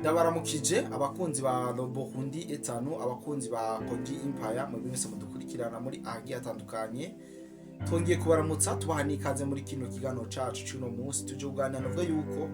Ndabaramukije abakunzi ba Robohundi etanu, abakunzi ba Kogi Empire, mu mwese mudukurikirana muri ahagiye atandukanye. Twongeye kubaramutsa, tubaha n'ikaze muri kino kiganiro cacu c'uno munsi. Tuje kuganira, navuga yuko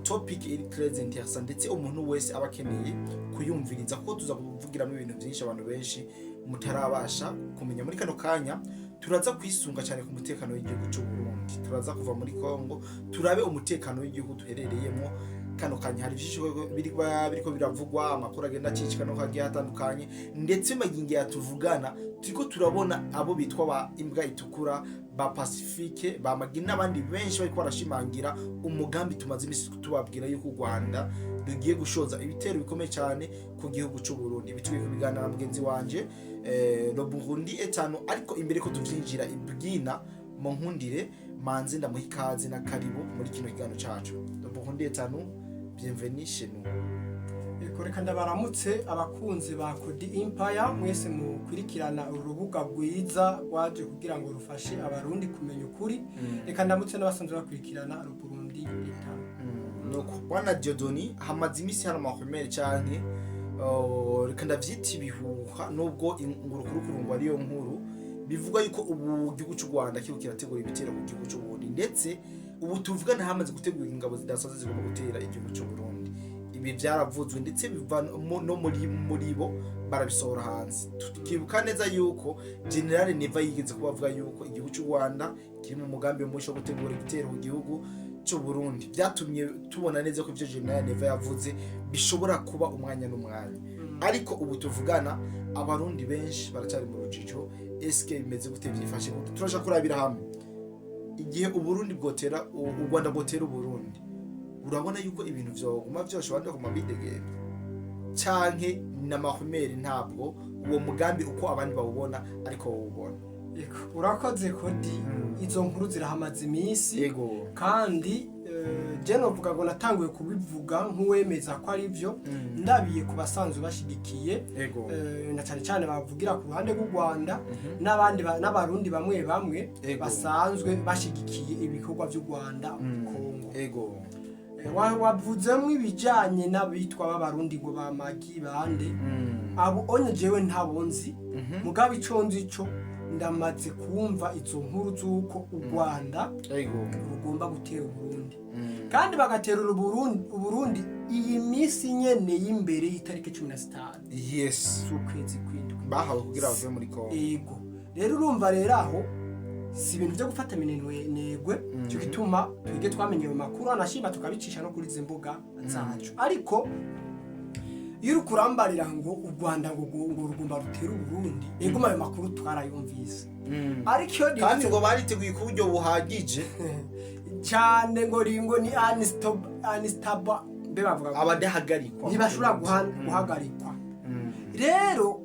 topic iri très intéressant, ndetse umuntu wese aba akeneye kuyumviriza, kuko tuza kuvugiramo ibintu byinshi abantu benshi mutarabasha kumenya. Muri kano kanya turaza kwisunga cyane ku mutekano w'igihugu cy'u Burundi. Turaza kuva muri Congo, turabe umutekano w'igihugu duherereyemo kano kanya. Hari byinshi biriko biravugwa, amakuru agenda acicika no hagiye hatandukanye, ndetse magingo yatuvugana turiko turabona abo bitwa ba imbwa itukura, ba Pacifique, ba Magi n'abandi benshi bariko barashimangira umugambi tumaze imisi tubabwira yuko u Rwanda rugiye gushoza ibitero bikomeye cyane ku gihugu cy'u Burundi. Ibi tugiye kubiganira na mugenzi wanje Le Burundi etanu. Ariko imbere ko tuvyinjira ibwina, mu nkundire manze ndamuha ikaze na karibu muri kino kiganiro cacu. Le Burundi etanu, bienvenue chez nous. Eko, reka ndabaramutse abakunzi ba Kodi Empire mwese mukurikirana uru rubuga rwiza rwaje kugira ngo rufashe Abarundi kumenya ukuri. Reka ndamutse n'abasanzwe bakurikirana Burundi etanu. Nuko bwana Dieudonné, hamaze imisi hari amahomere canke reka ndavyita ibihuha, nubwo ingurukurukuru ngo ariyo nkuru bivuga yuko ubu igihugu cy'u Rwanda kiriko kirategura ibitero ku gihugu cy'u Burundi, ndetse ubu tuvugana hamaze gutegura ingabo zidasanzwe zigomba gutera igihugu cy'u Burundi. Ibi byaravuzwe, ndetse biva no muri bo barabisohora hanze. Tukibuka neza yuko General Neva yigeze kuba avuga yuko igihugu cy'u Rwanda kiri mu mugambi mushya wo gutegura igitero ku gihugu cy'u Burundi. Byatumye tubona neza ko ivyo General Neva yavuze bishobora kuba umwanya n'umwanya. Ariko ubu tuvugana Abarundi benshi baracyari mu rujijo: eske bimeze gute, byifashe gute? Turasha kurabira hamwe igihe Uburundi bwotera, u Rwanda bwotera Uburundi. Urabona yuko ibintu vyoguma vyoshe, abandi bakaguma bidegemvya, canke n'amahumeri ntabwo uwo mugambi uko abandi bawubona ariko wawubona? Eko, urakoze Kodi. Izo nkuru zirahamaze iminsi. Kandi je novuga ngo natanguye kubivuga nk'uwemeza ko ari byo, ndabiye ku basanzwe bashigikiye na cyane cyane bavugira ku ruhande rw'u Rwanda n'abandi n'Abarundi bamwe bamwe basanzwe bashigikiye ibikorwa by'u Rwanda muri Kongo. Wavuzemwo ibijanye n'abitwa b'Abarundi ngo ba Magi bande, abo onye jewe ntabo nzi. Mugabo ico nzi co, ndamaze kumva izo nkuru z'uko u Rwanda rugomba gutera Uburundi, kandi bagatera Uburundi iyi minsi nyene y'imbere y'itariki 15 z'ukwezi kw'indwi bahawe kugira bave muri Kongo. Ego, rero urumva rero aho si ibintu byo gufata minenegwe. Cyo gituma twige twamenye ayo makuru, anashima tukabicisha no kuri izi mbuga zacu. Ariko iyo uri kurambarira ngo u Rwanda ngo rugomba rutera Uburundi, ego, ayo makuru twarayumvise. Ariko iyo Kandi ngo bariteguye ku buryo buhagije. Cyane, ngo ringo ni unstoppable, mbe bavuga ngo abadahagarikwa. Ntibashobora guhagarikwa. Rero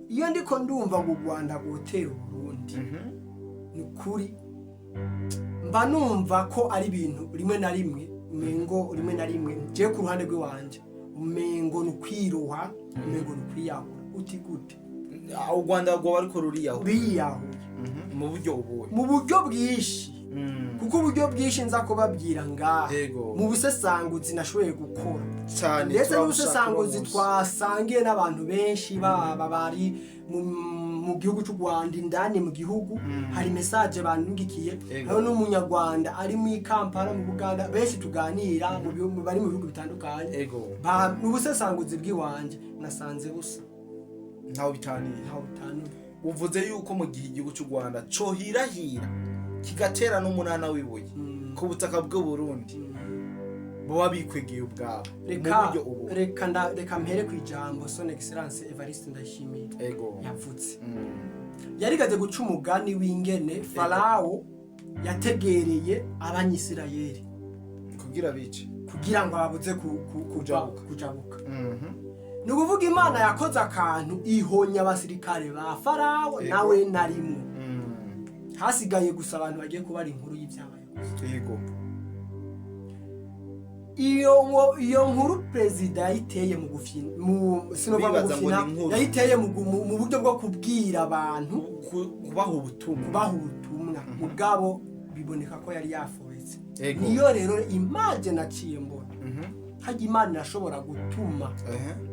iyo ndiko ndumva ngo u Rwanda rwotera Uburundi, ni ukuri mba numva ko ari ibintu rimwe na rimwe umengo, rimwe na rimwe jewe ku ruhande rw'iwanje umengo ni ukwiroha, umengo ni ukwiyahura. Uti gute? Ah, u Rwanda rwoba ariko ruriyaho? Biyahuye. Mu buryo ubuhe? Mu buryo bwinshi, kuko uburyo bwinshi nza kubabwira ngaha mu busesanguzi nashoboye gukora ndetse Turabushaka n'ubusesanguzi uno munsi. twasangiye n'abantu benshi, baba bari mu gihugu cy'u Rwanda, indani mu gihugu hari message bandugikiye. Hariho n'Umunyarwanda ari muri Kampala mu Buganda, benshi tuganira mu bihugu, bari mu bihugu bitandukanye. N'ubusesanguzi bw'iwanje nasanze busa. Ntaho bitaniye. Ntaho butaniye. Uvuze yuko mu gihe igihugu cy'u Rwanda cohirahira kigatera n'umunana w'ibuye ku butaka bw'u Burundi, baba bikwegeye ubwabo mu buryo ubu. Reka mpere ku ijambo Son Excellence Evariste Ndayishimiye yavuze. Yarigeze guca umugani w'ingene Farawo yategereye Abanyisirayeli kugira bice, kugira ngo ababuze kujabuka. Kujabuka. Ni ukuvuga Imana yakoze akantu, ihonya abasirikare ba Farawo nawe narimwe. Hasigaye gusa abantu bagiye kubara inkuru y'ibyabaye gusa. Iyo nkuru perezida yayiteye mu gufina, mu sinova mu Bibaza ngo gufina, ni inkuru. yayiteye mu buryo bwo kubwira abantu, kubaha ubutumwa. Kubaha ubutumwa, mugabo biboneka ko yari yaforetse. Niyo Niyo rero image naciye mbona. Harya Imana irashobora gutuma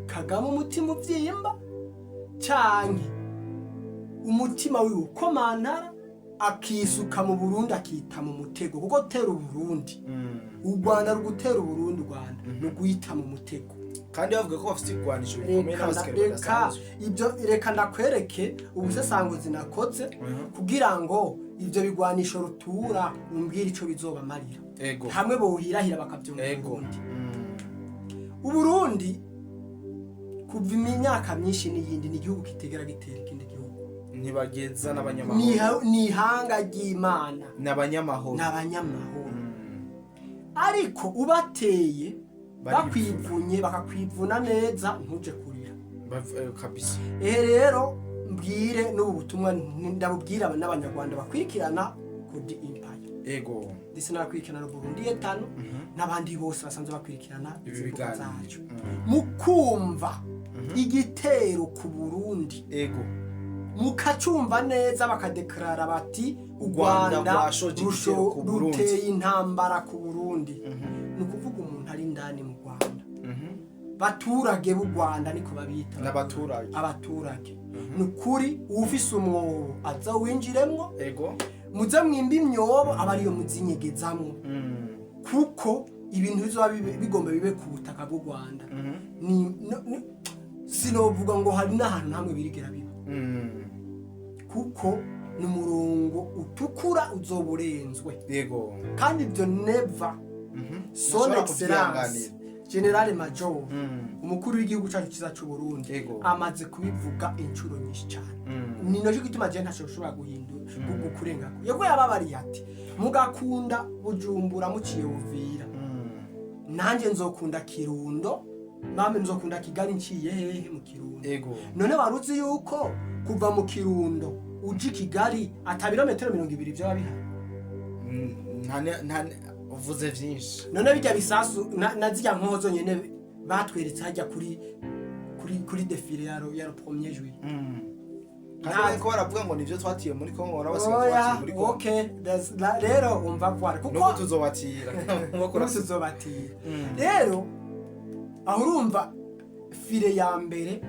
Kagame umutima uvyimba canke umutima wiwe ukomantara, akisuka mu Burundi, akita mu mutego, kuko tera Uburundi, u Rwanda rugutera Uburundi, u Rwanda ruguhita mu mutego. Kandi bavuga ko bafite ibigwanisho bikomeye Reka n'abasirikare reka badasanzwe. Ibyo reka ndakwereke ubusesanguzi nakoze kugira ngo ibyo bigwanisho rutura umbwire ico bizobamarira hamwe bohirahira bakavyumva. Burundi, Uburundi kuva imyaka myinshi n'iyindi ni igihugu kitegera gitera ikindi gihugu. Ntibageza n'abanyamahoro. Ni ihanga ry'Imana. Ni abanyamahoro. Ni abanyamahoro, ariko ubateye Barivuna. Bakwivunye, bakakwivuna neza, ntuje kurira. Kabisa. Ehe, rero mbwire n'ubu butumwa ndabubwira n'Abanyarwanda bakurikirana Kodi Empire ndetse n'abakurikirana Burundi etanu n'abandi bose basanzwe bakurikirana Ibi izi mbuga biganiro. zacu, mukumva igitero ku Burundi, mukacumva neza, bakadekarara bati u Rwanda Rwanda rwashoje igitero ku Burundi. ruteye intambara ku Burundi, ni ukuvuga umuntu ari indani mu Rwanda, baturage b'u Rwanda niko babita. N'abaturage. Abaturage, ni ukuri uwufise umwobo aza winjiremwo, muze mwimba imyobo, aba ariyo muzinyegezamwo, kuko ibintu bizoba bigomba bibe ku butaka bw'u Rwanda. Sinovuga ngo hari n'ahantu hamwe birigera biba, kuko ni umurongo utukura uzoba urenzwe. Kandi ibyo neva son Ntashobora excellence kuvyihanganira. Général major, umukuru w'igihugu cyacu cyiza cy'u Burundi, amaze kubivuga inshuro nyinshi cyane. Ni nacyo gituma je ntacyo ushobora guhindura kurengako. Yego, yababariye ati mugakunda Bujumbura muciye Buvira, nanjye nzokunda Kirundo, mame nzokunda Kigali nciye hehe? Mu Kirundo. None wari uzi yuko kuva mu Kirundo uja i Kigali ata birometero 20 vyoba bihari? Nta uvuze vyinshi. None bijya bisasu na zirya nkoho zonyene batweretse hajya kuri défilé ya le premier juillet. Kandi bariko baravuga ngo nivyo twatiye muri Kongo, n'abasigaye Oya, twatiye muri Kongo. Okay, rero umva voila kuko Nuko tuzobatira. Nuko tuzobatira. Rero aho urumva file ya mbere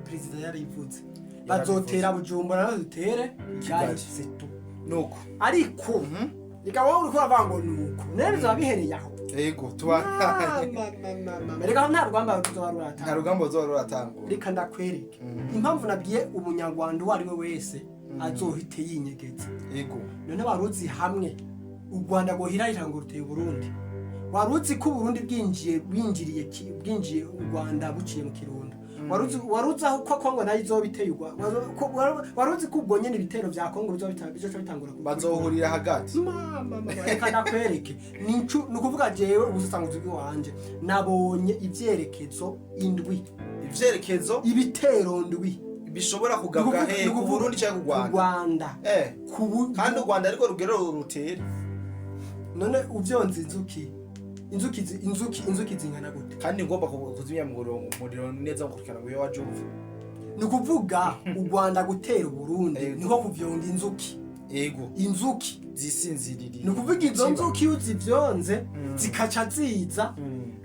perezida yarivuze, bazotera Bujumbura nazo dutere Kigali, c'est tout. Nuko. Ariko reka wowe uriko uravuga ngo nuko none bizaba bihereye aho. Ego, tuba Mama, reka nta rugamba ruzoba nta ruratanga. Rugamba ruzoba ruratangura. Reka ndakwereke impamvu nabwiye Umunyarwanda uwo ari we wese azohite yinyegeza. None wari uzi hamwe u Rwanda rwohirahira ngo ruteye Uburundi, wari uzi ko Uburundi bwinjiye bwinjiriye bwinjiye u Rwanda buciye mu Kirundo? Wari uzi aho ko Kongo nayo izoba iteye wari uzi ko ubwo nyene ibitero vya Kongo bizoba bizoca bitangura Bazohurira hagati. Mama, mama, reka ndakwereke, ni ukuvuga jewe ubusasanguzi bw'iwanje nabonye ivyerekezo indwi. Ivyerekezo? Ibitero ndwi. Bishobora kugabwa he? Ku Burundi cyangwa ku Ku Rwanda? Rwanda. Kandi u Rwanda ariko rugero rutere. None uvyonze inzuki, inzuki zingana gute? Kandi ngomba kuzimya umuriro neza gukurikirana ngo iyo waje uva. Ni ukuvuga u Rwanda gutera Uburundi niko kuvyonga inzuki. Inzuki Zisinziririye. Ni ukuvuga izo Ziba. nzuki iyo uzivyonze zikaca ziza,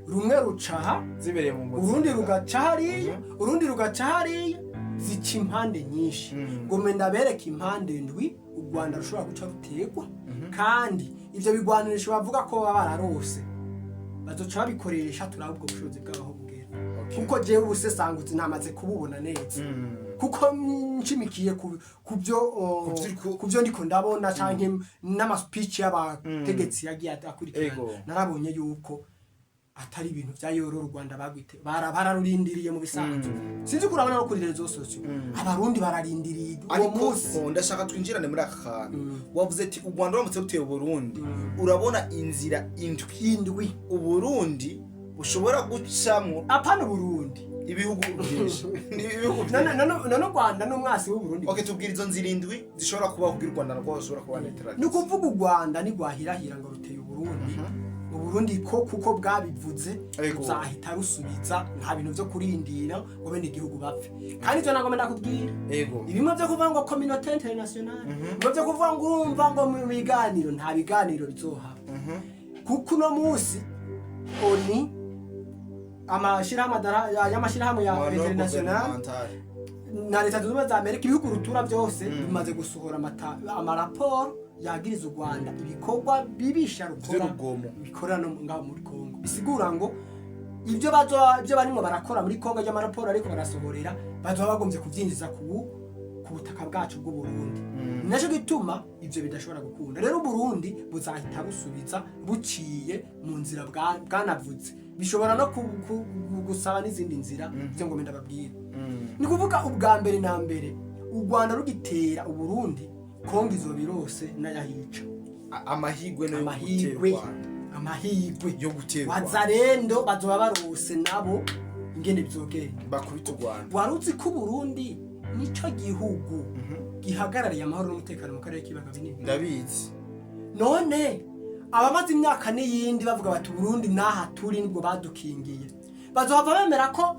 rumwe rucaha, zibereye mu muzinga. Urundi rugaca hariya, urundi rugaca hariya, zica impande nyinshi. Ngo mbe ndabereke impande ndwi u Rwanda rushobora guca rutegwa, kandi ivyo bigwanirisho bavuga ko baba bararose bazoca babikoresha, turabe ubwo bushobozi bwabo aho bugera. Kuko jewe ubusesanguzi namaze kububona neza, kuko nshimikiye ku byo ku byo ndiko ndabona canke n'ama speech y'abategetsi yagiye akurikirana, narabonye yuko atari ibintu vya yorora. U Rwanda bagwite bararurindiriye mu bisanzwe. Sinzi ko urabona no kuri réseaux sociaux Abarundi bararindiriye uwo Ariko munsi. Oh, ndashaka twinjirane muri aka kantu wavuze ati u Rwanda ruramutse ruteye Uburundi, urabona inzira indwi Indwi. Uburundi bushobora gucamwo. Apana Uburundi. Ibihugu byinshi, ni ibihugu None byinshi. none u Rwanda n'umwasi w'Uburundi? Okay, tubwira izo nzira indwi zishobora kubaho kugira u Rwanda narwo rushobora kuba neutralisé. Ni ukuvuga u Rwanda ntigwahirahira ngo ruteye Uburundi, Uburundi ko kuko bwabivuze ruzahita rusubiza, nta bintu vyo kurindira ngo bene igihugu bapfe. Kandi ivyo nagomba ndakubwira, ibimwe vyo kuvuga ngo communauté internationale, bimwe vyo kuvuga ngo urumva ngo mu biganiro, nta biganiro bizohaba, kuko uno munsi ONU Amashirahamwe y'amashirahamwe ya Amano international gouvernemental. Na Leta Zunze Ubumwe za Amerika, ibihugu rutura byose bimaze gusohora amaraporo yagiriza u Rwanda ibikorwa bibisha rukora, Vy'urugomo. bikora no ngaho muri Kongo. Bisigura ngo ibyo bazo, ibyo barimo barakora muri Kongo by'amaraporo ariko barasohorera, bazoba bagombye kubyinjiza ku butaka bwacu bw'u Burundi. Ni nacyo gituma ibyo bidashobora gukunda. Rero Burundi buzahita busubiza buciye mu nzira bwanavuze, bishobora no gusaba n'izindi nzira. Ibyo ngo ndababwira ni kuvuga ubwa mbere na mbere, u Rwanda rugitera Uburundi, Kongo izobirose n'ayahica. Amahigwe no yo gutera Amahigwe. u Rwanda. Amahigwe Yo gutera u Rwanda. Wazarendo bazoba barose nabo ingene bizogenda. Bakubita u Rwanda. Wari uzi ko Uburundi nico gihugu gihagarariye amahoro n'umutekano mu karere k'ibiyaga binini? Ndabizi. None abamaze imyaka n'iyindi bavuga bati Burundi n'aha turi nibwo badukingiye, bazohava bemera ko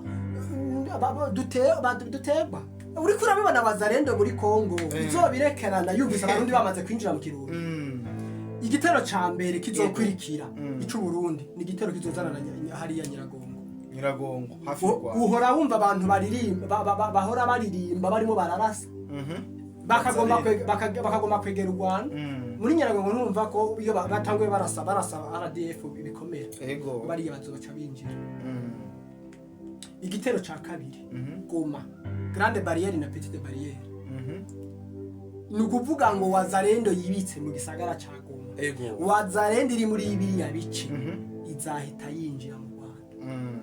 duterwa? Uriko urabibona, wazarendo muri Kongo izobirekerana yumvise Abarundi bamaze kwinjira mu Kirundo. Igitero ca mbere kizokwirikira ic'Uburundi ni igitero kizozanana hariya Nyiragongo. Nyiragongo hafi y'u Rwanda. Uhora wumva abantu baririmba, bahora baririmba barimo bararasa, bakagomba bakagomba kwegera u Rwanda. Muri Nyiragongo ntumva ko iyo batanguye barasa RDF bikomera? Ego. Bariya bazobaca binjira. Igitero ca kabiri, Goma, Grande Barrière na Petite Barrière. Ni ukuvuga ngo wazarendo yibitse mu gisagara ca Goma, wazarendo iri muri biriya bice, izahita yinjira mu Rwanda.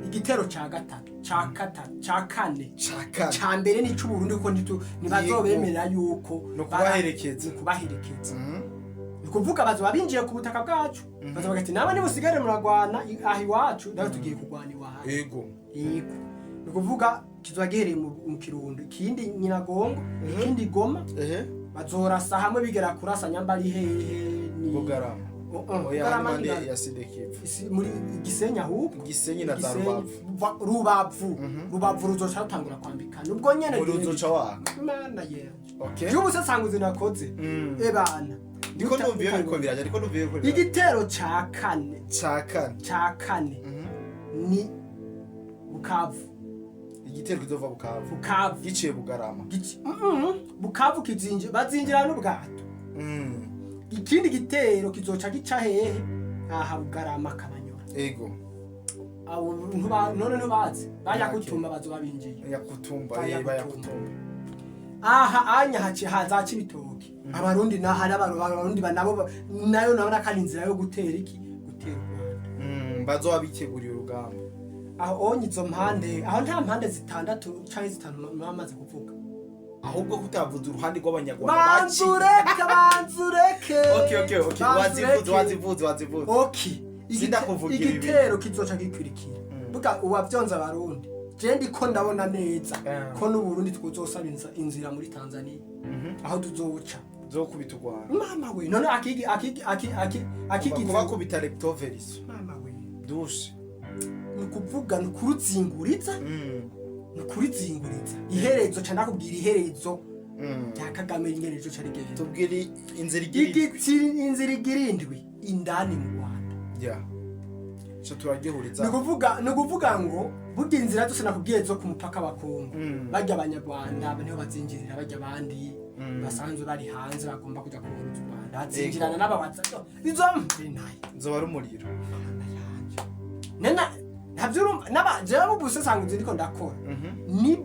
Igitero ca gatatu, ca gatatu, ca kane. Caka. Ca mbere ni c'Uburundi, kuko ntibazobemerera yuko Ni ukubaherekeza. Ni ukubaherekeza. Ni ukuvuga bazoba binjiye ku butaka bwacu, bazoba bati nawe nimusigare muragwana aha iwacu, nawe tugiye kurwana iwacu. Yego, ni ukuvuga kizoba gihereye mu Kirundo, ikindi Nyiragongo, ikindi Goma. Bazorasa hamwe bigera kurasa nyamba ari hehe ni Bugarama. Oh, oh, Oya. Bugarama. Impande ya Sud-Kivu. Muri Gisenyi ahubwo. Gisenyi na za Gisenyi, Rubavu. Rubavu, Rubavu ruzoca rutangura kwambikana ubwo nyene. Muri uzoca waka. Mana yanje! By'ubusesanguzi nakoze, ebana. Ndiko ndumva iyo biriko biraja, ndiko ndumva iyo biriko biraja. Igitero ca kane. Ca kane. Ca kane ni Bukavu. Igitero kizova Bukavu. Bukavu. Giciye Bugarama. Bukavu kizinji bazinjira n'ubwato. Ikindi gitero kizoca gica hehe? Aha Bugarama, Kabanyura. Abo none ntubazi bayakutuma, bazoba binjiye. Yakutumba. Bayakutumba. Bayakutumba. Aha anya haci hazaca ibitoki Abarundi, naha n'Abarundi nabo nayo nabona kandi inzira yo gutera iki, gutera u Rwanda. Bazoba biteguriye urugamba. Aho onye izo mpande, aho nta mpande zitandatu canke zitanu mwamaze kuvuga. Ahubwo kutavuza uruhande rw'Abanyarwanda. Banzureke, banzureke. Okay, wazivuze, wazivuze, wazivuze. Okay. Sindakuvugira ibi. Igitero kizoca gikwirikira buga uwavyonza Abarundi, je ndiko ndabona neza ko n'Uburundi twuzosaba inzira muri Tanzania, aho tuzoca. Zokubita u Rwanda. Mama we, none akigi akigi aki aki akigize Kubakubita rectoveriso. Mama we! Dushe. Ni ukuvuga ni ukurutsinguriza, ni ukurizinguriza iherezo. Ca ndakubwira iherezo rya Kagame ingene rizoca rigenda. Tubwire inzira igira indwi. Igiti, inzira igira indwi indani mu Rwanda. Ya, ico turagihuriza. Ni ukuvuga ngo burya inzira zose nakubwiye zo ku mupaka wa Kongo, barya Abanyarwanda niho bazinjirira, barya abandi basanzwe bari hanze bagomba kuja kuburuza u Rwanda bazinjirana n'ababaza izo nayo. Nzoba ari umuriro. Mana yanje! Nena ntabyo urumva naba jewe ubusesanguzi ndiko ndakora, ni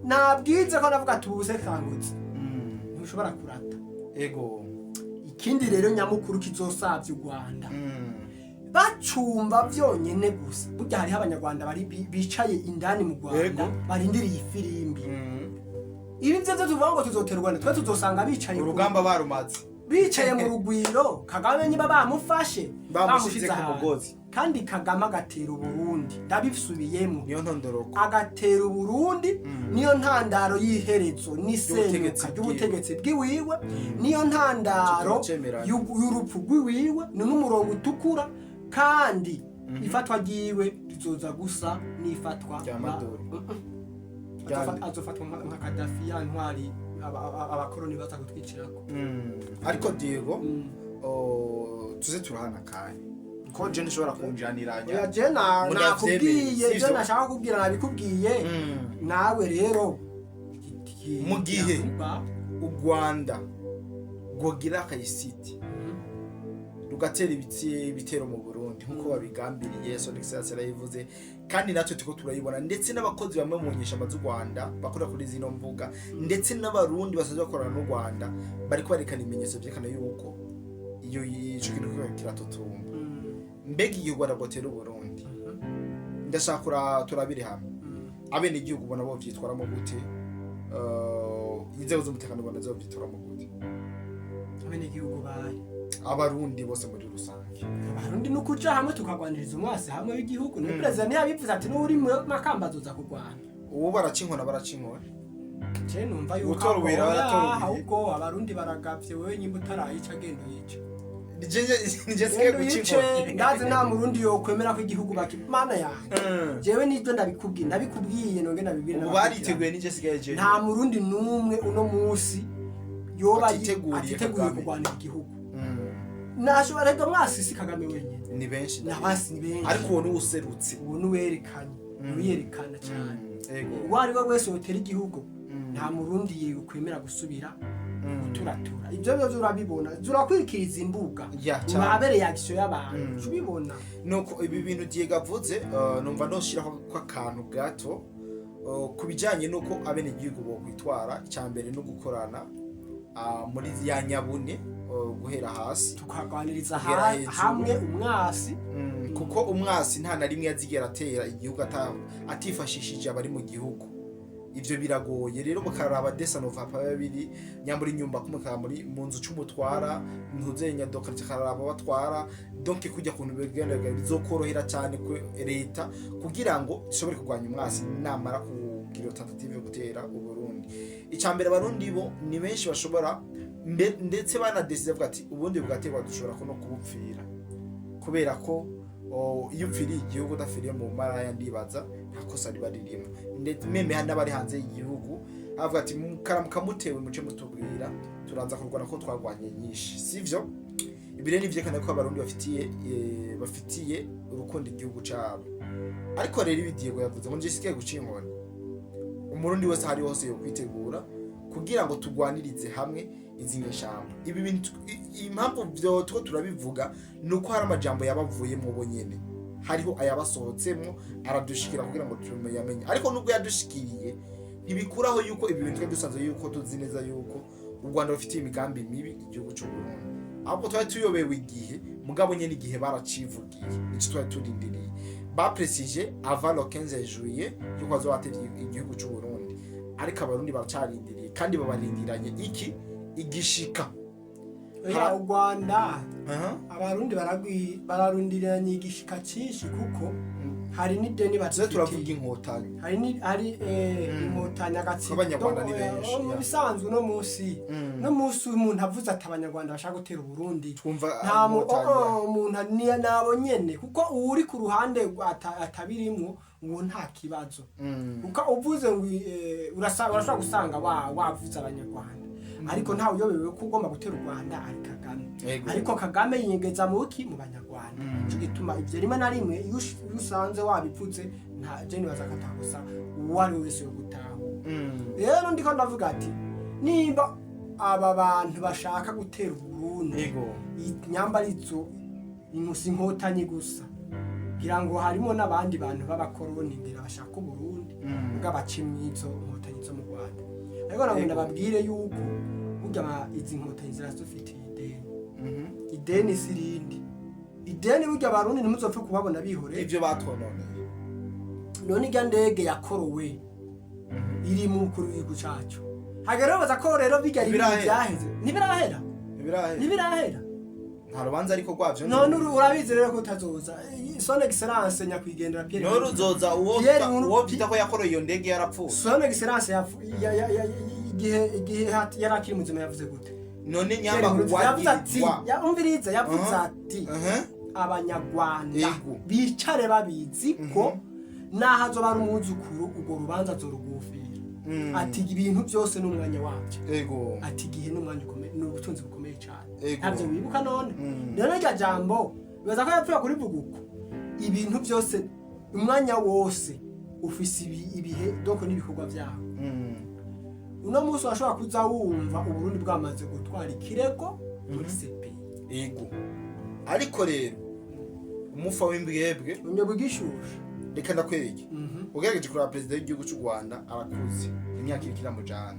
nabwize ko navuga ati ubusesanguzi ntushobora kurata. Ikindi rero nyamukuru kizosavya u Rwanda, bacumba vyonyene gusa, burya hariho Abanyarwanda bari bicaye indani mu Rwanda, barindiriye ifirimbi. Ibi vyo tuvuga ngo tuzotera u Rwanda, twe tuzosanga bicaye Urugamba barumaze. bicaye mu Rugwiro. Kagame niba bamufashe, Bamushize bamushize ku ahantu. mugozi. Kandi Kagame agatera Uburundi, ndabisubiyemo, Niyo ntondoroko. agatera Uburundi, niyo ntandaro y'iherezo n'isenyuka Ry'ubutegetsi ry'ubutegetsi bwiwiwe, niyo ntandaro Turacemeranya. y'urupfu rw'iwiwe, ni n'umurongo utukura. Kandi ifatwa ryiwe rizoza gusa n'ifatwa Rya Maduro. Ryande. Azofatwa nka Kadafi, ya ntwari abakoroni baza kutwicirako. Ariko Diego, oh, tuze turahana akanya. Ko je ndishobora kunjaniranya. Oya, je Ngo ndavyemere, nakubwiye sivyo? Ivyo nashaka kubwira nabikubwiye. Nawe rero Mu gihe u Rwanda rwogira akayisiti rugatera ibitero mu Burundi nkuko babigambiriye, Son Excellence yarayivuze, kandi natwe turiko turayibona, ndetse n'abakozi bamwe mu nyeshamba z'u Rwanda bakora kuri zino mbuga, ndetse n'Abarundi basanzwe bakorana n'u Rwanda, bariko barekana ibimenyetso vyerekana yuko iyo ico kintu kiriko kiratutumba. Mbega igihe u Rwanda rwotera Uburundi, ndashaka turabire hamwe, abenegihugu ubona bo vyitwaramo gute? Inzego z'umutekano ubona zo vyitwaramo gute? Abenegihugu bahe? Abarundi bose muri rusange. Abarundi ni ukuja hamwe tukagwaniriza umwasi hamwe w'igihugu. Ni perezida ntiyabivuze ati n'uri mu Makamba azoza kurwana. Ubu baraca inkona, baraca inkona. Je numva yuko Gutora ubuhira, baratora ubuhira. Ahubwo Abarundi baragavye. Wewe nyimba utarayica, genda uyice. Nije sigaye Genda guca uyice. inkoni. Ndazi nta Murundi yokwemera ko igihugu baki mana yanjye. Jewe nibyo ndabikubwiye, ndabikubwiye, nonge ndabibwire Ubu n'abakurikirana. bariteguye, nije sigaye je. Nta Murundi n'umwe uno munsi yoba Atiteguriye atiteguriye Kagame. kurwanira igihugu. Nashobora rega mwasisi Kagame wenyine. Ni benshi. Nabasi ni benshi. Ariko uwo niwe userutse. Uwo niwerekanye, niwerekana cyane. Ego. Uwo ari we wese wotera igihugu, nta Murundi yekwemera gusubira guturatura. Ibyo byose urabibona, urakwikiriza imbuga, Ya, cyane. urabe reaction y'abantu, uca ubibona. Nuko ibi bintu Diego avuze, numva noshiraho ko akantu gato ku bijanye n'uko abenegihugu bokwitwara. Icya mbere no gukorana muri ya nyabune, guhera hasi tukagwaniriza kugera hejuru. Hamwe umwasi. Kuko umwasi nta na rimwe yazigera atera igihugu atifashishije abari mu gihugu. Ivyo biragoye rero, mukaraba desanova pa babiri nyambura inyumba kumukaba muri mu nzu c'umutwara ntuzenya doka karaba batwara, donc kujya kuntu bigenda bizokorohera cyane ku leta kugira ngo ishobore kurwanya umwasi namara kugira iyo tentative yo gutera Uburundi. Icambere, Abarundi bo ni benshi bashobora ndetse banadeside bavuga ati ubundi bugaterwa dushobora ko no kubupfira, kubera ko iyo upfiriye igihugu udapfiriye mu maraya, ndibaza nta kosa riba ririmo. Ndetse même hari n'abari hanze y'igihugu avuga ati karamuka mutewe muce mutubwira, turaza kurwana ko twagwanye nyinshi, sivyo? Ibi rero nivyerekana ko Abarundi bafitiye urukundo igihugu cabo. Ariko rero ibi Diego yavuze ngo njye guca inkoni, Umurundi wese ahari hose yo kwitegura kugira ngo tugwanirize hamwe izi nyeshamba. Ibi bintu impamvu vyo tuko turabivuga ni uko hari amajambo yabavuyemo bo nyene, hariho ayabasohotsemwo aradushikira kugira ngo tuyamenye. Ariko nubwo yadushikiriye, ntibikuraho yuko ibi bintu twari dusanzwe yuko tuzi neza yuko u Rwanda rufitiye imigambi mibi igihugu cy'u Burundi, ahubwo twari tuyobewe igihe. Mugabo nyene igihe baracivugiye, ico twari turindiriye, bapresije avant le 15 juillet yuko bazoba batevye igihugu cy'u Burundi. Ariko Abarundi baracarindiriye kandi babarindiranye iki igishika. Oya, u Rwanda, Abarundi bararundiranye igishika cyinshi kuko hari n'ideni Tuze turavuga badufitiye. Inkotanyi. Hari ni hari Inkotanyi agatsiko. Abanyarwanda ni benshi, Mu ya. bisanzwe no munsi umuntu avuze ati Abanyarwanda bashaka gutera Uburundi, Twumva nta Inkotanyi. oh, umuntu ni nabo nyene, kuko uwuri ku ruhande atabirimwo uwo nta kibazo. Kuko uvuze ngo urashobora gusanga wavuze Abanyarwanda, ariko ntawe uyobewe ko ugomba gutera u Rwanda ari Kagame. Yego. Ariko Kagame yinyegeza muki mu Banyarwanda. Ico gituma ivyo rimwe na rimwe iyo usanze wabivuze, nta je nibaza ko atakosa uwo ari we wese yo gutahura. Rero ndiko ndavuga ati nimba aba bantu bashaka gutera Uburundi, inyambarizo inkusi Inkotanyi gusa, ngira ngo harimo n'abandi bantu b'abakoroni ngira bashaka Uburundi bw'abaca imyizo Nkotanyi zo mu Rwanda. Ariko ntabwo ndababwire yuko burya izi Nkotanyi ziradufitiye ideni. Ideni si irindi ideni, burya Abarundi ntimuzopfe kubabona bihoreye. Ivyo batwononeye. None irya ndege yakorowe iri mu mukuru w'igihugu cacu, hagera baza ko rero bijya ibintu Ntibirahera. byaheze, ntibirahera. Ntibirahera. Ntibirahera. Nta rubanza ariko rwavyo. None urabizi rero ko utazoza, Son Excellence nyakwigendera Pierre None uzoza uwo Pierre uwo vyita ko yakoroye iyo ndege yarapfuye. Son Excellence igihe yari akiri muzima yavuze gute? None Pierre nyamba Nkurunziza yavuze ati uwagirwa umviriza, yavuze ati Abanyarwanda bicare babizi ko naho azoba ari umwuzukuru, urwo rubanza azorugufira. Ati ibintu byose n'umwanya wabyo. Ati igihe n'umwanya ukomeye, ni ubutunzi bukomeye cyane. Ego. Ntabyo wibuka none? Rero iryo jambo Bibaza ko yapfuye kurivuga uko. Ibintu byose, umwanya wose ufise ibihe doko n'ibikorwa vyawo. Uno munsi washobora kuza wumva Uburundi bwamaze gutwara ikirego muri CPI. Ego, ariko rero umufa w'imbwebwe Unyobwa igishushe. Reka ndakwereke. Ugerageje kuraba, perezida w'igihugu cy'u Rwanda arakuze, imyaka iriko iramujana,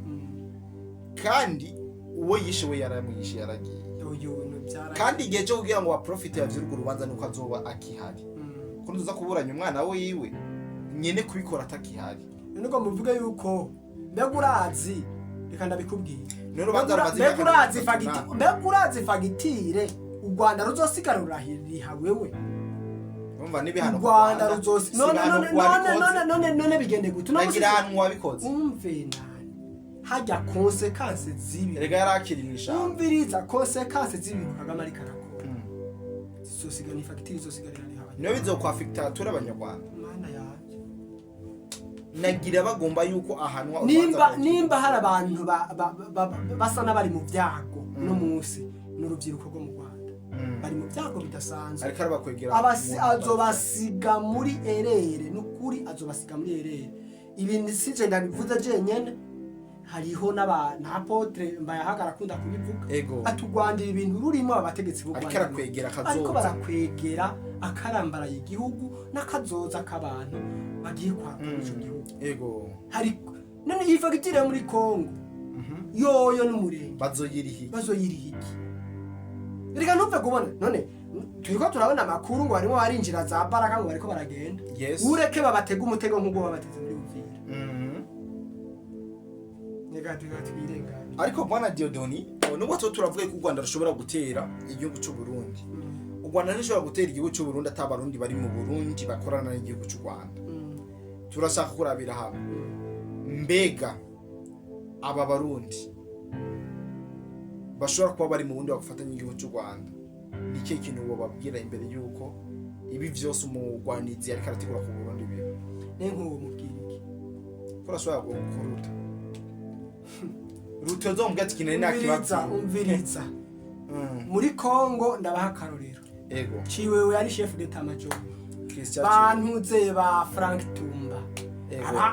kandi uwo yishe we yaramwishe, yaragiye. Uyu bintu byara Kandi igihe cyo kugira ngo baprofite yavy'urwo rubanza nuko azoba akihari, ko ntuza kuburanya umwana wiwe nyene kubikora atakihari. None ngo muvuge yuko, mbega urazi, reka ndabikubwira. None urubanza rumaze Mbega imyaka urazi 38. Mbega urazi fagitire u Rwanda ruzosigara rurahiriha wewe? Urumva n'ibihano U ku Rwanda ruzosi si none ibihano none ku none wabikoze. None bigende gute uno munsi? Nagira ahantu wabikoze. Umve nani, hajya conséquences z'ibi. Erega yarakiri mw'ishamba. Umviriza, conséquences z'ibintu Kagame ariko arakora zizosigara, ni fagitire izosigara irariha Niyo bizokwafekita turi abanyarwanda. Mana yanjye. Nagira bagomba yuko ahanwa, urubanza Nimba rwacibwa. Nimba hari abantu basa n'abari mu byago no munsi, ni urubyiruko rwo mu Rwanda. Bari mu byago bidasanzwe. Ariko arabakwegera Azobasiga muri erere, nukuri azobasiga muri erere. Ibi sije ndabivuze jenyene, hariho n'aba na apôtre Mbayahaga arakunda kubivuga. Atugwandira ibintu rurimo abategetsi b'u Ariko Rwanda. arakwegera Ariko akazoza. barakwegera akarambaraye igihugu n'akazoza k'abantu bagiye kwaka muri ico gihugu. Hari none iyi fagitire yo muri Kongo yoyo n'umurenge Bazoyiriha iki? Bazoyiriha iki? Reka ntupfe kubona none turiko turabona amakuru ngo barimo barinjira za Baraka, ngo bariko baragenda. Ureke babatega umutego nk'ubwo babateze muri Uvira. Reka twirengane. Ariko bwana Diodoni, nubwo tuba turavuga ko u Rwanda rushobora gutera igihugu cy'u Burundi, u Rwanda ntirushobora gutera igihugu cy'u Burundi ata Abarundi bari mu Burundi bakorana n'igihugu cy'u Rwanda. Turashaka kurabira hamwe, mbega aba Barundi bashobora kuba bari mu bundi bagufatanya n'igihugu cy'u Rwanda, ni ikihe kintu wobabwira imbere y'uko ibi vyose umugwanizi ariko arategura ku Burundi biba? Ne nk'uwo mubwira iki? Ko urashobora kuruta ruto zombwa ati kinari Umviriza. nakibabwira. Umviriza, muri Kongo ndabaha akarorero. Ciwewe yari chef d'état major. Christian. Bantuze ba Frank Tumba.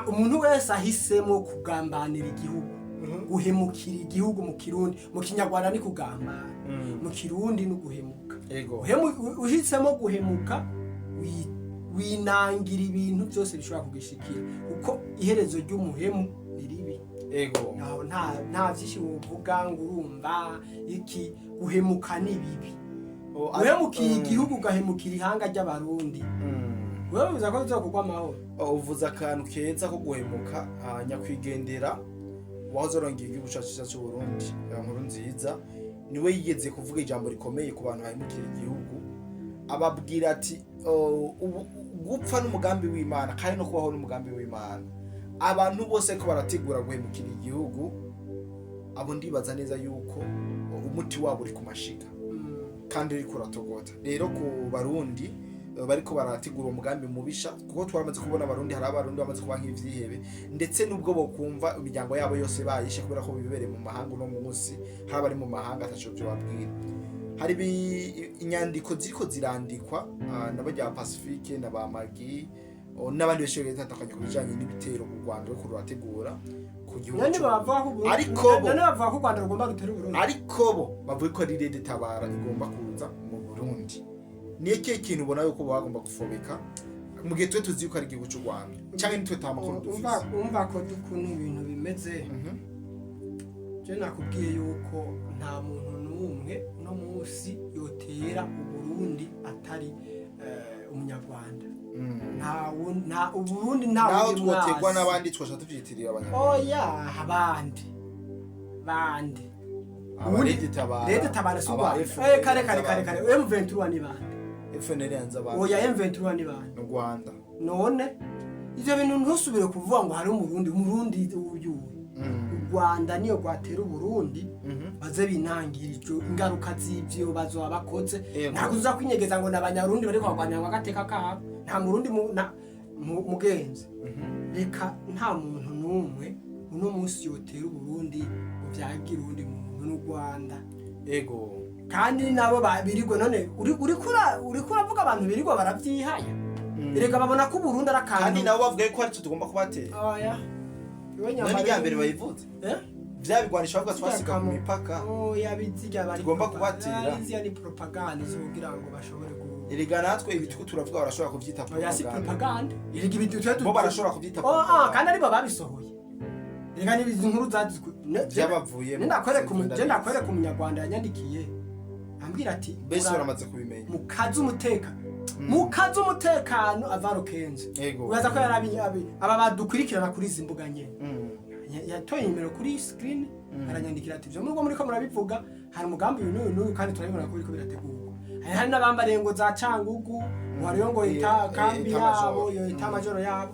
Umuntu wese ahisemo kugambanira igihugu, guhemukira igihugu mu Kirundi, mu Kinyarwanda ni kugambana, mu Kirundi ni uguhemuka. Uhisemo guhemuka, winangira ibintu byose bishobora kugishikira, kuko iherezo ry'umuhemu ni ribi. Nta byinshi wovuga ngo urumva iki, guhemuka ni bibi. Uhemukiye igihugu, ugahemukira ihanga ry'Abarundi, wewe bivuze ko bizokugwa amahoro? Oh, uvuze akantu keza ko guhemuka. Nyakwigendera wahoze arongeye igihugu cyacu cyiza cy'u Burundi, Nkuru Nziza, niwe yigeze kuvuga ijambo rikomeye ku bantu bahemukira igihugu, ababwira ati: "Oh, gupfa n'umugambi w'Imana kandi no kubaho n'umugambi w'Imana." Abantu bose ko barategura guhemukira igihugu, abo ndibaza neza yuko umuti wabo uri ku mashiga kandi uriko uratogota. Rero ku Barundi bariko barategura umugambi mubisha, kuko twaramaze kubona Abarundi, hari Abarundi bamaze kuba nk'ivyihebe, ndetse nubwo bokumva imiryango yabo yose bayishe kubera ko bibereye mu mahanga uno munsi, hari abari mu mahanga ataco vyo babwira. Hari inyandiko ziriko zirandikwa na barya ba Pacifique na ba Magi, n'abandi benshi bagiye batandukanye ku bijanye n'ibitero u Rwanda ruriko rurategura ku gihugu None c'u bavuga ko Uburundi- Ariko bo- None bavuga ko u Rwanda rugomba rutera Uburundi. Ariko bo bavuga ko ari Red Tabara igomba kuza mu Burundi. Ni ikihe kintu ubona yuko baba bagomba gufobeka mu gihe twe tuzi yuko ari igihugu cy'u Rwanda, cyangwa nitwe ta makuru Umva, dufise? umva ko ukuntu ibintu bimeze. Je nakubwiye yuko nta muntu n'umwe uno munsi yotera Uburundi atari umunyarwanda. Nta Uburundi nta Naho wundi twoterwa mwasi. n'abandi, twasha tuvyitirira abanyarwanda. Oya, abandi bande? Aba Red Tabara. Red Tabara si u aba Rwanda. FNL. Kare kare kare kare, M23 ni bande? FNL yanze abandi. Oya, M23 ni bande? Mu Rwanda. None ivyo bintu ntusubire kuvuga ngo hari umurundi uyu. U Rwanda niyo rwatera Uburundi, baze binangira ico ingaruka z'ivyo bazoba bakoze. Ntabwo uza kwinyegeza ngo n'abanyarundi bariko barwanira ngo agateka kabo. Nta Murundi mugenzi, reka, nta muntu n'umwe uno munsi yotera Uburundi ngo vyagire uwundi muntu n'u Rwanda. Kandi nabo birirwa none uriko uravuga abantu birirwa baravyihaya. Erega babona ko Uburundi ari akantu. Kandi nabo bavuga yuko ari twe tugomba kubatera. Oya. Iwe None irya mbere bayivuze, Eh? vya bigwanisho bavuga twasiga ku mipaka. Oya, bizirya bari Tugomba kubatera. Ziriya ni propaganda zo kugira ngo bashobore ku Erega natwe ibi turiko turavuga barashobora kuvyita Oya, si propaganda. propaganda. Erega ibi twe Bo barashobora kuvyita Oh, ah, propaganda. kandi aribo babisohoye. Erega ni izi nkuru zadizwe. Vyabavuyemo. Je ndakwereka umunyarwanda yanyandikiye. Ambwira ati Mbese baramaze kubimenya. Mukaze umutekano avaro kenze. Ego. Uraza ko yarabi aba badukurikirana kuri izi mbuga nyene. Yatoye nimero kuri screen, aranyandikira ati: "Ibyo nubwo muriko murabivuga, hari umugambi uyu n'uyu n'uyu, kandi turabibona ko biriko birategurwa." Hari n'abambariye ngo za Cangugu, ngo hariyo ngo ita kambi état-major. yabo, iyo état-major yabo.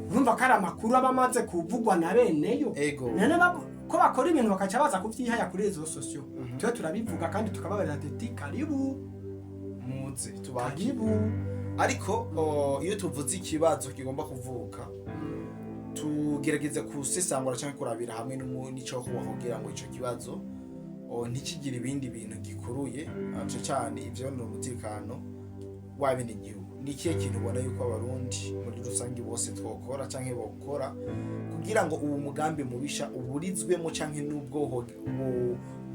Urumva ko ari amakuru aba amaze kuvugwa na beneyo. Ego. None ko bakora ibintu bakaca baza kuvyihaya kuri réseaux sociaux, twe turabivuga kandi tukababarira tuti: "Karibu." Muze tubakire. Karibu. Ariko iyo tuvuze ikibazo kigomba kuvuka, tugerageza gusesangura cyangwa kurabira hamwe n'ico kuba kugira ngo ico kibazo ntikigire ibindi bintu gikuruye, cane cane ivyonona umutekano w'abenegihugu. Ni ikihe kintu ubona yuko Abarundi muri rusange bose twokora canke bokora kugira ngo uwo mugambi mubisha uburizwemo, canke n'ubwo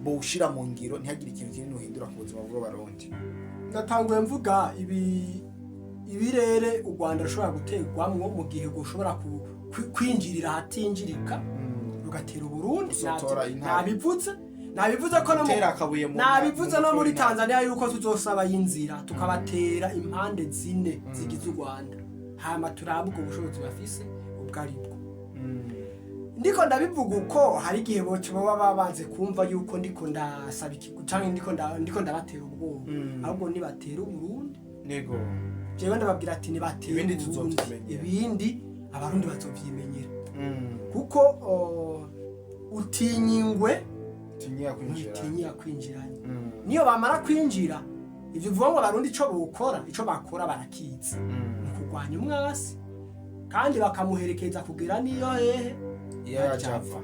bowushira mu ngiro ntihagire ikintu kinini uhindura ku buzima bw'Abarundi? Ndatanguye mvuga ibi ibirere u Rwanda rushobora guterwamwo mu gihe gushobora kwinjirira ahatinjirika, rugatera Uburundi. Gusotora intare. Nabivuze ko no Gutera akabuye mu nabivuze mu no mutwe muri w'intare. Tanzania yuko tuzosaba y'inzira tukabatera impande zine zigize u Rwanda, hama turabe ubwo bushobozi bafise ubwo aribwo. Ndiko ndabivuga uko hari igihe boca baba babanze kumva yuko ndiko ndasaba ikigo canke ndiko ndabatera ubwoba. Ahubwo nibatera Uburundi, Nego. jewe ndababwira ati nibatera Ibindi Uburundi, tuzovyimenyera. ibindi Abarundi bazovyimenyera, kuko utinya ingwe Tinya kwinjira. ntitinya kwinjiranye. Niyo bamara kwinjira, ivyo uvuga ngo Abarundi ico bokora, ico bakora barakizi, mu kurwanya umwasi kandi bakamuherekeza kugera niyo hehe Iyo yajava.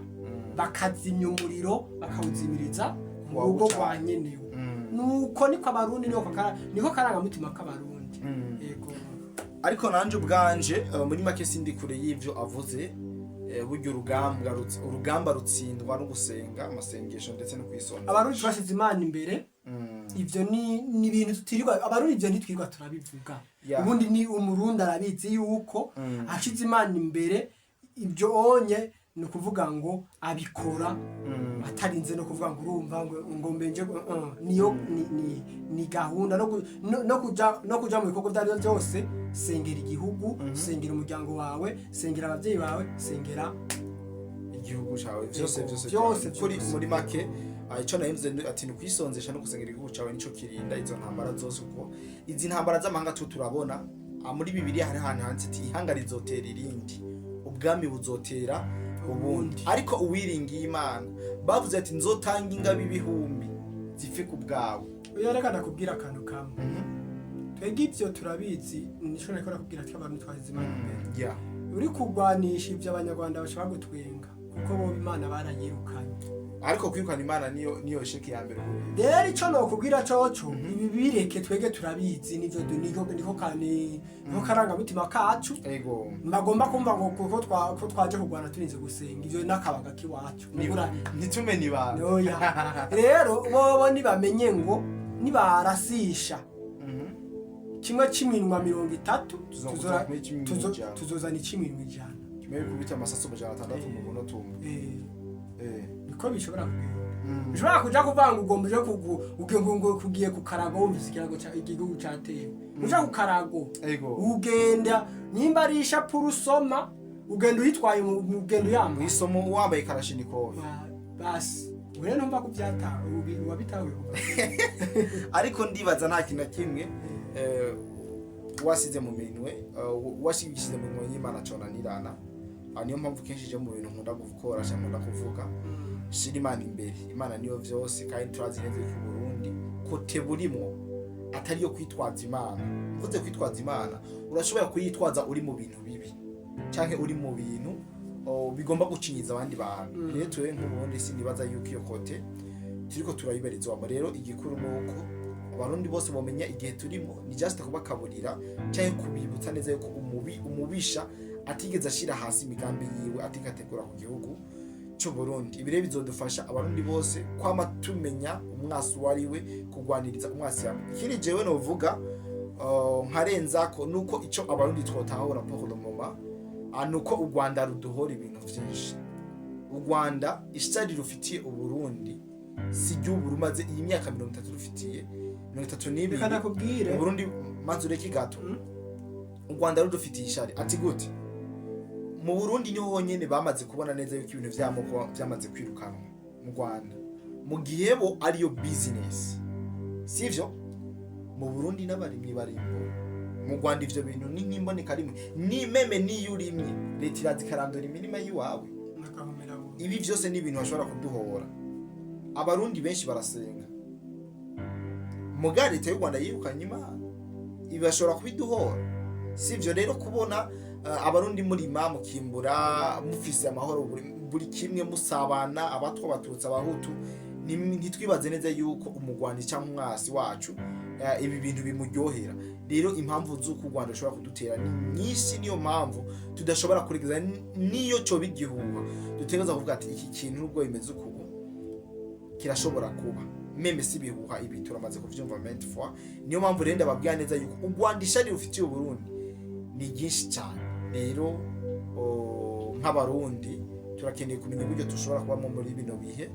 Bakazimya umuriro, bakawuzimiriza mu rugo Wawucanye. rwa nyenewe. Nuko niko Abarundi, niko karangamutima k'Abarundi. Yego. Ariko nanje ubwanje, muri make sindi kure y'ivyo avuze. Burya urugamba rutsindwa no gusenga, amasengesho ndetse no kwisonza. Abarundi twashize Imana imbere. Ivyo ni ibintu tutirirwa, Abarundi ivyo ntitwirirwa turabivuga. Ubundi ni Umurundi arabizi yuko ashize Imana imbere, ibyo onye ni ukuvuga ngo abikora atarinze no kuvuga ngo urumva ngo mbenje niyo ni gahunda no kuja mu bikorwa ibyo aribyo byose. Sengera igihugu, sengera umuryango wawe, sengera ababyeyi bawe, sengera igihugu cawe vyose. Yego, Vyose. vyose, Kuri vyose. muri make, ico nahivuze ati ni kwisonzesha no gusengera igihugu cawe, nico kirinda izo ntambara zose, kuko izi ntambara z'amahanga tu turabona, muri Bibiliya hari ahantu handitse ati: "Ihanga rizotera irindi, ubwami buzotera ubundi." Ariko uwiringiye Imana, bavuze ati: "Nzotanga ingabo ibihumbi zipfe ku bwawe." Oya, reka ndakubwira akantu kamwe. Twebwe ibyo turabizi, nico nariko nakubwira ati abantu twasize Imana imbere. Uri kurwanisha ibyo Abanyarwanda bashobora gutwenga, kuko bo Imana barayirukanye. Ariko kwirukana Imana niyo échec ya mbere kuri Rero ico nokubwira coco, ibi bireke, twege turabizi, nivyo niko karangamutima kacu. Ego. Bagomba kumva ngo kuko ko twaje kurwana turinze gusenga, ivyo n'akabaga k'iwacu. Ntitumenye ibanga. Oya, rero bobo nibamenye ngo nibarasisha kimwe c'iminwa 30, Tuzokuzana kimwe c'iminwa 100. Tuzozana ic'iminwa 100. Kimwe kubita amasasu 600 mu munota umwe. Niko bishobora kugenda. Ushobora kuja kuvuga ngo ugomba uje ngo kugiye ku karago, wumvise ikirago igihugu catewe, uja ku karago, Ego. ugenda nimba ari ishapure usoma, ugenda uyitwaye ugenda uyambaye. Mwisomo wambaye karashinikov. Basi ubu rero ntumva ko wabitahuye kuva. Ariko ndibaza nta kintu na kimwe wasize mu minwe, washigishije mu minwe y'Imana conanirana. Niyo mpamvu kenshi je mu bintu nkunda gukora cyangwa nkunda kuvuga, shira Imana imbere, Imana niyo vyose. Kandi turazi neza ko Burundi kote burimwo atari yo kwitwaza Imana. Mvuze kwitwaza Imana, urashobora kuyitwaza uri mu bintu bibi canke uri mu bintu bigomba gucinyiza abandi bantu. Rero tuwe nk'ubundi sinibaza yuko iyo kote Turiko turabibarizwamo. Rero igikuru ni uko Abarundi bose bamenya igihe turimo. Ni just kubakaburira cyangwa kubibutsa neza yuko umubi, umubisha atigeze ashira hasi imigambi yiwe, atikategura ku gihugu cy'u Burundi. Ibi rero bizodufasha Abarundi bose kwama tumenya umwasi uwo ari we, kugwaniriza umwasi hamwe. Ikindi jewe novuga, nkarenzako, nuko ico Abarundi twotahura pour le moment, nuko u Rwanda ruduhora ibintu vyinshi. U Rwanda ishari rufitiye Uburundi si igihugu rumaze iyi myaka 30 rufitiye, 32. Reka ndakubwire. Uburundi, maze ureke gato. U Rwanda rudufitiye ishari ati gute? Mu Burundi niho honyene bamaze kubona neza yuko ibintu vy'amoko vyamaze kwirukanwa mu Rwanda, mu gihe bo ariyo business, sivyo? Mu Burundi n'abarimyi barimbura, mu Rwanda ivyo bintu ni nk'imboneka rimwe. Ni même niyo urimye, leta iraza ikarandura imirima y'iwawe. Nakahomera burundu. Ibi vyose ni ibintu bashobora kuduhora. Abarundi benshi barasenga, muga leta y'u Rwanda yirukanye Imana. Ibi bashobora kubiduhora, sivyo? Rero kubona Abarundi murima, mukimbura, mufise amahoro, buri kimwe, musabana, Abatwa, Abatutsi, Abahutu, ntitwibaze neza yuko umugwanyi cyangwa umwasi wacu ibi bintu bimuryohera. Rero impamvu z'uko u Rwanda rushobora kudutera ni nyinshi. Niyo mpamvu tudashobora kuregeza niyo coba igihuha. Dutegereza kuvuga ati iki kintu, nubwo bimeze uku, kirashobora kuba. Même si ibihuha, ibi turamaze kuvyumva maintes fois. Niyo mpamvu rero ndababwira neza yuko u Rwanda ishari rufitiye Uburundi ni ryinshi cyane. Rero nk'Abarundi turakeneye kumenya uburyo dushobora kubamo muri bino bihe.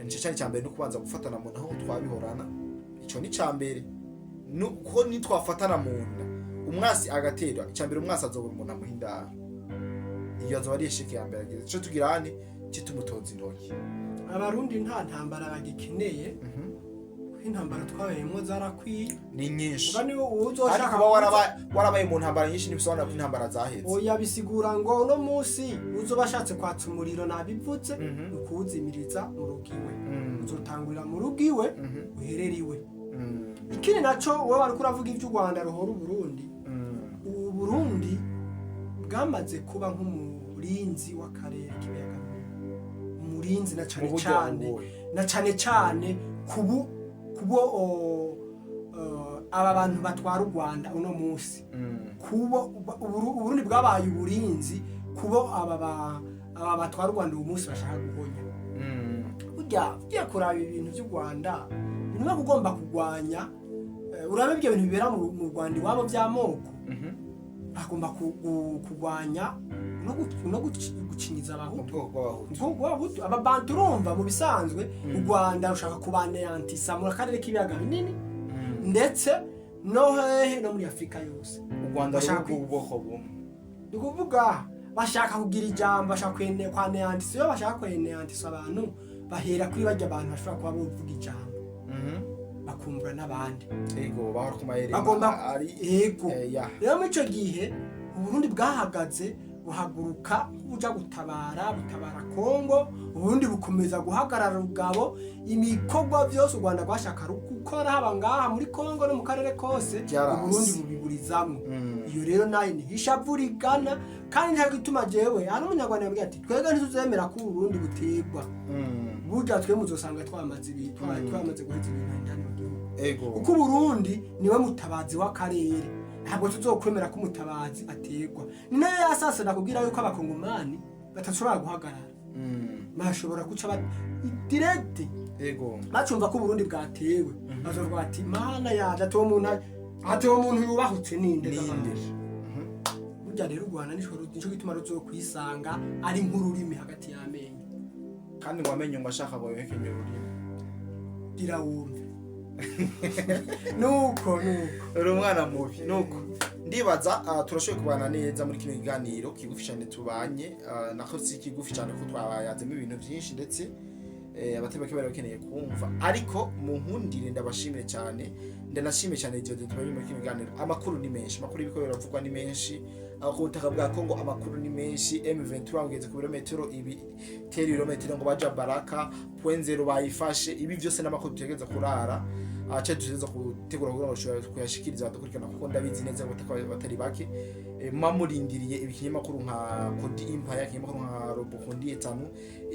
Nico cyane cya mbere, no kubanza gufatana mu nda aho twabihorana. Ico ni ca mbere, nuko nitwafatana mu nda, umwasi agatera, icya mbere umwasi azobura umuntu amuha indaro. Iyo azoba ari échec ya mbere agize. Ico tugira hane kitumutoza intoki. Abarundi nta ntambara bagikeneye, kuko intambara twabayemwo zarakwiye. Ni nyinshi. Uga niwe Ariko uzoshaka kuba warabaye mu ntambara nyinshi ntibisobanura ko intambara zaheze. Oya, bisigura ngo uno munsi uzoba ashatse kwatsa umuriro, nabivuze, ni ukuwuzimiriza mu rugo iwe. Uzotangurira mu rugo iwe, uherere iwe. Ikindi naco, wowe wariko uravuga ivy'u Rwanda ruhora Uburundi. Ubu Burundi bwamaze kuba nk'umurinzi w'akarere k'ibiyaga binini, umurinzi na Mu cane buryo cane ubuhe? na cane cane kubo aba bantu batwara u Rwanda uno munsi, kubo Uburundi bwabaye uburinzi kubo aba batwara u Rwanda uyu munsi bashaka guhonya. Burya ugiye kuraba ibintu by'u Rwanda, ibintu biba ugomba kurwanya, urabe ibyo bintu bibera mu Rwanda iwabo by'amoko. Bagomba kurwanya no gucinyiza Mu Abahutu. bwoko bw'Abahutu. Ubwoko bw'Abahutu, aba Bantu. Urumva, mu bisanzwe u Rwanda rushaka kubaneyantisa mu karere k'ibiyaga binini, ndetse no hehe, no muri Afurika yose. U Rwanda Bashaka ruri ubwoko bumwe. Ni ukuvuga bashaka kugira ijambo, bashaka kwaneyantisa. Iyo bashaka kweneyantisa abantu, bahera kuri barya abantu bashobora kuba bovuga ijambo, bakumvwa n'abandi. Ego, bahora ku mayeri. Bagomba ari ego. Ya. Rero muri ico gihe Uburundi bwahagaze, buhaguruka buja gutabara, butabara Kongo. Uburundi bukomeza guhagarara rugabo. Ibikorwa byose u Rwanda rwashaka gukora, haba ngaha muri Kongo no mu karere kose, Byaranse. Uburundi bubiburizamwo. Iyo rero nayo ni ishavu rigana, kandi nta gituma. Jewe hari Umunyarwanda yambwiye ati: "Twebwe ntituzemera ko Uburundi butegwa. Burya twe muzosanga twamaze twamaze guheza ibintu indani mu gihugu, kuko Uburundi niwe mutabazi w'akarere. Ntabwo tuzokwemera ko umutabazi ategwa." Ni nayo yasasa nakubwira yuko Abakongomani badashobora guhagarara. Bashobora guca direct bacumva ko Uburundi bwatewe, bazovuga bati: "Mana yaje, ati uwo muntu, ati uwo muntu yubahutse ninde?" Ninde? Burya rero u Rwanda nico gituma ruzokwisanga ari nk'ururimi hagati y'amenyo. Kandi ngo amenyo ngo ashaka ngo yohekenye ururimi. Gira wumve, nuko nuko. Uri umwana mubi. Nuko ndibaza turashoboye kubana neza muri kino kiganiro kigufi cyane tubanye, nako si kigufi cyane ko twabayazemo ibintu byinshi, ndetse abatari bake bari bakeneye kumva. Ariko mu nkundire ndabashimire cyane, ndanashimye cyane igihe tubanye muri kino kiganiro. Amakuru ni menshi, amakuru y'ibiko biravugwa ni menshi. Aho ku butaka bwa Kongo amakuru ni menshi. M23 ngeze ku birometero ibi, tera ibirometero ngo baja Baraka point zero bayifashe. Ibi byose n'amakuru dutegereza kurara aca dutegereza gutegura kugira ngo dushobore kuyashikiriza abadukurikirana, kuko ndabizi neza ko batari bake. Muba murindiriye ibikinyamakuru nka Kodi Empire, ikinyamakuru nka Robohundi Etanu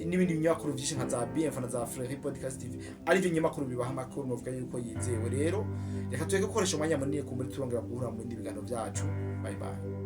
n'ibindi binyamakuru byinshi nka za BF na za Frere Podcast TV, arivyo binyamakuru bibaha amakuru novuga yuko yizewe. Rero reka tureke gukoresha umwanya munini, kumbure turongera guhura mu bindi biganiro byacu. Bye bye.